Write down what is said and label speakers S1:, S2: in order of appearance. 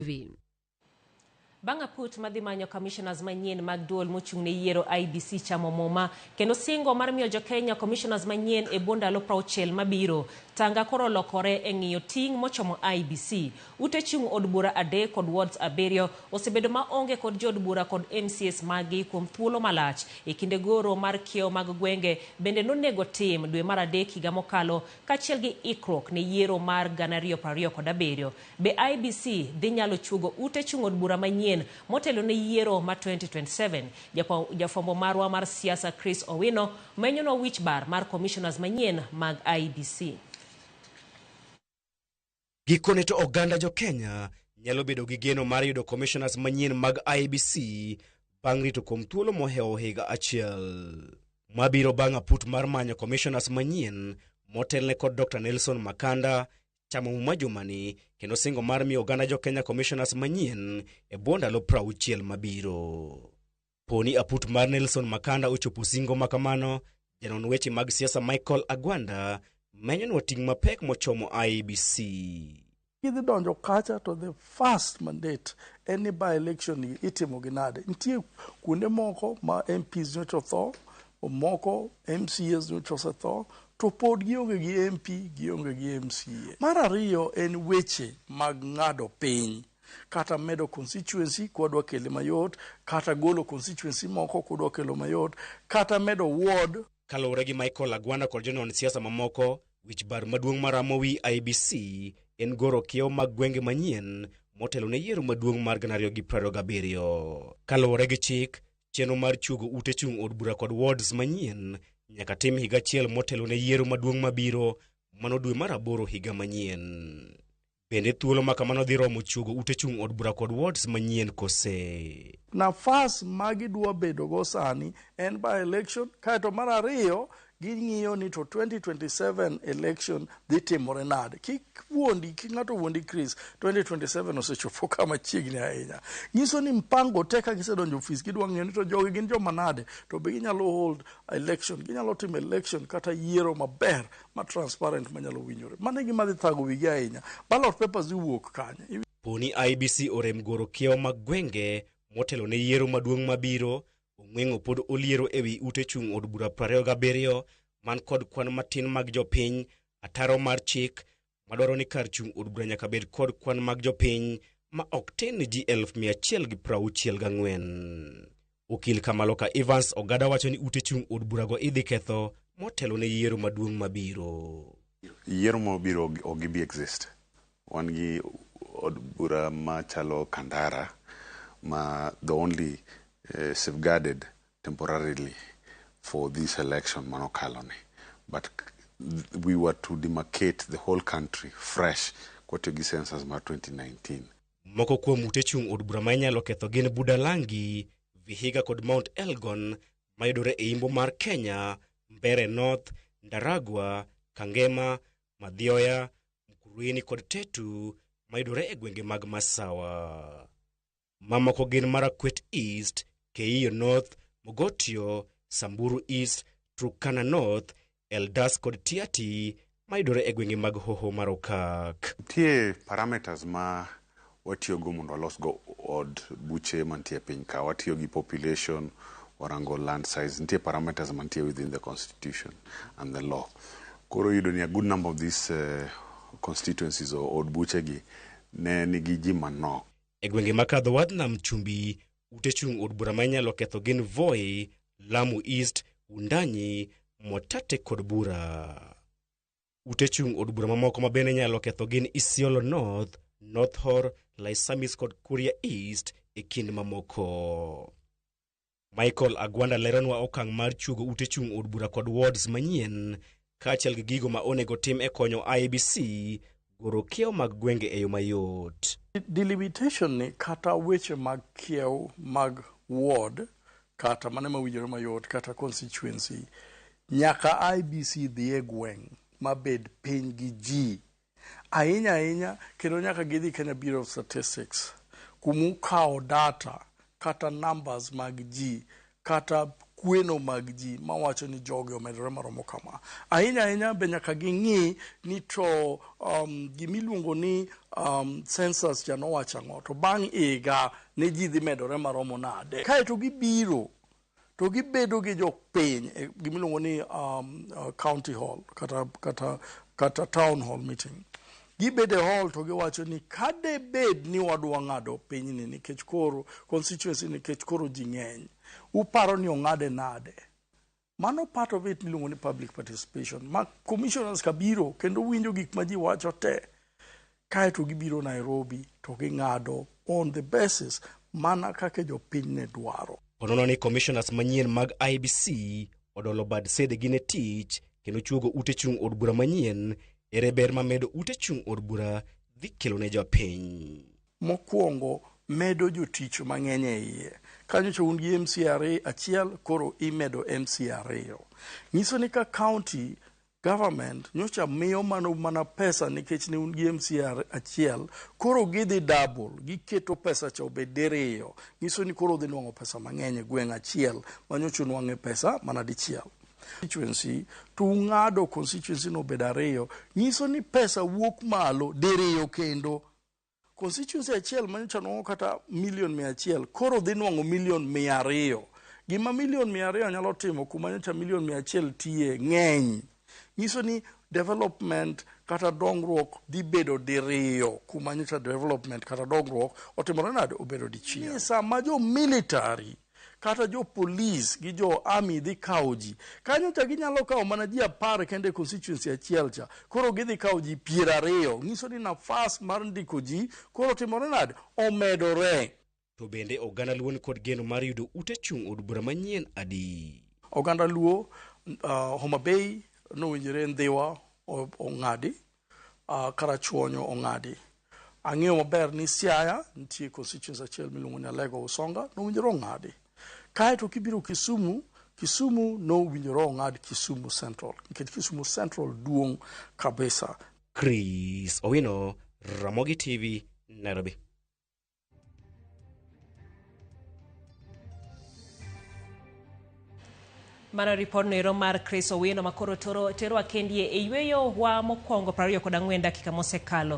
S1: TV.
S2: Bang' aput madhi manyo commissioners manyien mag duol mochung' ne yiero IEBC chamo muma kendo singo mar miyo jokenya commissioners manyien e bwo ndalo 60 mabiro. Tanga koro olokore e ng'iyo ting' mochomo IEBC. Ute chung' od bura 3 kod wards 7 osebedo maonge kod jood bura kod MCAs maggi kuom thuolo malach. E kinde goro mar kiewo mag gwenge bende nonego tim dwe mar 3 higa mokalo kaachiel gi ikruok ne yiero mar 2027. Be IEBC dhi nyalo chuogo ute chung' od bura manyien motelo ne yiero ma 2027? Jafwambo marwa mar siasa Chris Owino menyonwa wich bar mar commissioners manyien mag IEBC.
S3: Gikone to oganda jo Kenya nyalo bedo gi geno mar yudo commissioners manyien mag IEBC bang' rito kuom thuolo mohewo higa achiel. Mabiro bang' aput mar manyo commissioners manyien motelne kod Dr. Nelson Makanda chamo muma jumani kendo singo mar miyo oganda jo Kenya commissioners manyien e bwo ndalo 60 mabiro. Poni aput mar Nelson Makanda ochopo singo makamano, janon weche mag siasa Michael Agwanda menyonwa ting' mapek mochomo IEBC.
S4: Gidhi donjo kacha to the first mandate en ni by election itimo gi nade. Nitie kuonde moko ma MPs nyocha otho, moko MCAs nyocha osetho, to pod gionge gi MP, gionge gi MCA. Mar ariyo en weche mag ng'ado piny kata medo constituency kwadwa kele mayot, kata golo constituency moko kwadwa kelo mayot, kata medo ward.
S3: Kaluwore gi Michael Agwanda kod jonon siasa mamoko, wich bar maduong' maramo wi IEBC en goro kiewo mag gwenge manyien motelo ne yiero maduong' mar 2027. Kaluwore gi chik, chenro mar chuogo ute chung' od bura kod wards manyien nyaka tim higa achiel motelo ne yiero maduong' mabiro mano dwe mar 8 higa manyien. Bende thuolo ma kamano dhi romo chuogo ute chung' od bura kod wards manyien kose?
S4: Nafas ma gidwa bedo go sani en by election, kaeto mar ariyo ging'iyo ni to 2027 election dhi timore nade. Kik wuondi, kik ng'ato wuondi Chris, 2027 osechopo kama chiegni ahinya. Nyiso ni mpango te ka gisedonjo ofis gidwa ng'iyo ni to jogi gin joma nade, to be ginyalo hold election, ginyalo timo election kata yiero maber ma transparent manyalo winjore. Mano e gima dhi thago wigi ahinya. Ballot papers dhi wuok kanye?
S3: Poni IEBC orem goro kiewo mag gwenge motelo ne yiero maduong' mabiro, ong'weng'o pod oliero ewi ute chung' od bura 27 man kod kwan matin mag jopiny, ataro mar chik madwaro ni kar chung' od bura nyaka bed kod kwan mag jopiny ma ok tin ni ji 164,000. Okil Kamaloka Evans Ogada wacho ni ute chung' od burago idhi ketho motelo ne yiero maduong' mabiro.
S5: Yiero mabiro ok gibi exist. Wan gi od bura machalo Kandara ma the only safeguarded temporarily for this election manokalo ni. But we were to demarcate the whole country fresh kwatiyo gi census mar 2019.
S3: Moko kuom ute chung' od bura ma inyalo ketho gin Budalangi, Vihiga kod Mount Elgon mayudore e imbo mar Kenya, Mbeere North, Ndaragwa, Kangema, Mathioya, Mukurweini kod Tetu mayudore e gwenge mag Masawa. Mamoko gin Marakwet East, Keiyo North, Mogotio, Samburu East, Turkana North, Eldas kod Tiaty mayudore e gwenge mag Hoho mar Okak.
S5: Nitie parameters ma watiyogo mondo walosgo od buche mantie e piny ka. Watiyo gi population, warango land size, nitie parameters mantie within the constitution and the law. Koro iyudo ni a good number of these constituencies or od buche gi ne nigi ji manok.
S3: E gwenge makadho wadh nam chumbi, ute chung' od bura ma inyalo ketho gin Voi, Lamu East, Wundanyi, Mwatate kod Bura. Ute chung' od bura mamoko ma bende inyalo ketho gin Isiolo North, North Horr, Laisamis kod Kuria East e kind mamoko. Michael Agwanda leronwa okang' mar chuogo ute chung' od bura kod wards manyien kaachiel gi gigo ma onego tim e konyo IEBC goro kiewo mag gwenge e yo mayot.
S4: Delimitation ni kata weche mag kiew mag ward kata mane mawinjore mayot kata constituency nyaka IEBC dhi e gweng' mabed piny gi ji ahinya ahinya, kendo nyaka gidhi Kenya Bureau of Statistics kumu kawo data kata numbers mag ji kata kweno mag ji mawacho ni jogi omedore maromo kama. Ahinya ahinya be nyaka ging'i ni to gimiluongo ni census cha nowacho ang'o, to bang' higa ne ji dhi medore maromo nade. Kaeto gibiro to gibedo gi jopiny e gimiluongo ni county hall kata town hall meeting. Gibedo e hall to giwacho ni kade bed ni wadwa ng'ado pinyni nikech koro constituency nikech koro ji ng'eny, uparo ni ong'ade nade? Mano part of it miluongo ni public participation ma commissioners ka biro kendo winjo gik ma ji wacho te, kaeto gibiro Nairobi to ging'ado on the basis mana kaka jopiny ne dwaro.
S3: Onono ni commissioners manyien mag IEBC odolo bad sedegi ne tich kendo chuogo ute chung' od bura manyien. Ere ber ma medo ute chung' od bura dhi kelo ne jopiny?
S4: Mokwongo, medo jotich mang'eny e iye. Kanyocha un gi MCA achiel, koro imedo MCA ariyo. Nyiso ni ka county government nyocha miyo mano mana pesa nikech ne un gi MCA achiel, koro gidhi double, giketo pesa cha obed diriyo. Nyiso ni koro udhi nwang'o pesa mang'eny e gweng' achiel ma nyocha unwang'e pesa mana dichiel. Constituency to ung'ado constituency no obed ariyo, nyiso ni pesa wuok malo diriyo kendo. Constituency achiel manyocha nwang'o kata milion 100, koro dhi nwang'o milion 200. Gima milion 200 nyalo timo kuma nyocha milion 100 tiye ng'eny. Nyiso ni development kata dongruok dhi bedo diriyo kuma nyocha development kata dongruok otimore nade obedo dichiel. Sama jo military kata jo police gi jo army dhi kawo ji, kanyo cha ginyalo kawo mana ji 10 kende e constituency achiel cha, koro gidhi kawo ji 20. Nyiso ni nafas mar ndiko ji koro timore nade omedore.
S3: To bende oganda Luo ni kod geno mar yudo ute chung' od bura manyien adi?
S4: Oganda Luo, Homa Bay nowinjore Ndhiwa ong'adi, Karachuonyo ong'adi. Ang'eyo maber ni Siaya nitie constituency achiel miluongo ni Alego Usonga nowinjore ong'adi. Kaeto kibiro Kisumu, Kisumu nowinjore ong'ad Kisumu Central nikech Kisumu Central duong' kabisa.
S3: Chris Owino, Ramogi TV, Nairobi.
S2: Mano ripod noero mar Chris Owino makoro tero wakendie e yweyo wa mokwongo 24 dakika mosekalo.